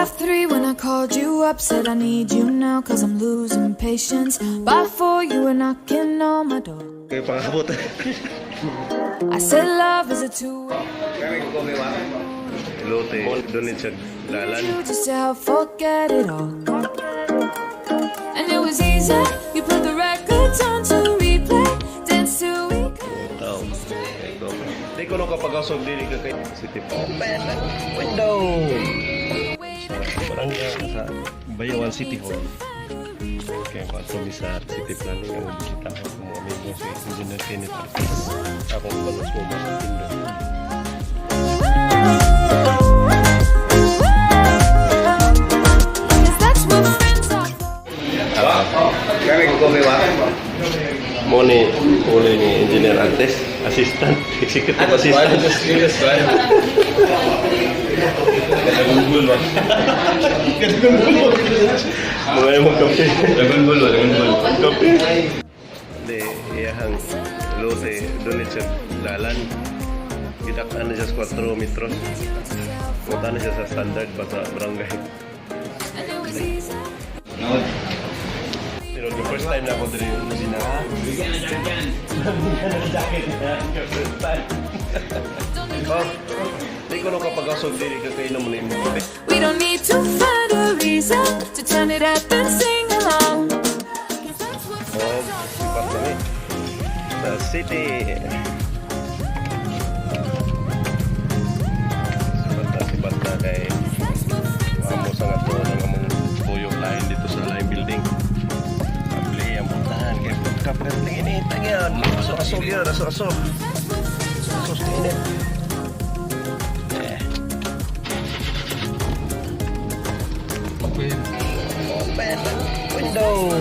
3:30 when I called you up, said I need you now 'cause I'm losing patience. By 4 you were knocking on my door. Kay pangabot. I said love is a two-way. Lote, doon siya dalan. You just to help forget it all. And it was easy. You put the records on to replay, dance till we couldn't Tao. see straight. Di ko no kapag asog dili ka kay City Open window. Barangay sa Bayawan City Hall. Kaya pa mi sa city planning ang bisita ko kung mga amigo si Engineer Kenneth Ortiz. Akong balos mo ba sa pindo. 'Cause that's what friends are for. Mo ni uli ni Engineer Antes, assistant, executive assistant. Dragon ba? Mga yung kape. Dragon Ball ba? Dragon Ball. Kape. Di, iyahang lote, doon siya dalan. Gidak-an na siya sa 4 metros. Punta na siya sa standard ba sa barangay. And it was easy. Nood. Pero the first time na ako diri sina. Bigyan na jacket yan. Jacket niya. First time. Oh, di ko no kapag asog dili ka kainom mo na imong kape. We don't need to find a reason to turn it up and sing along. 'Cause that's what Oh, friends are for. Sipat kami sa city. Sipat na, sipat na kay That's what friends amo are sa nga to ng among tuyok lain dito sa lain building. Abli ang puntahan kay pagka init yan. Aso aso yun, aso aso. That's what friends are Aso sa init. Eh. Open window.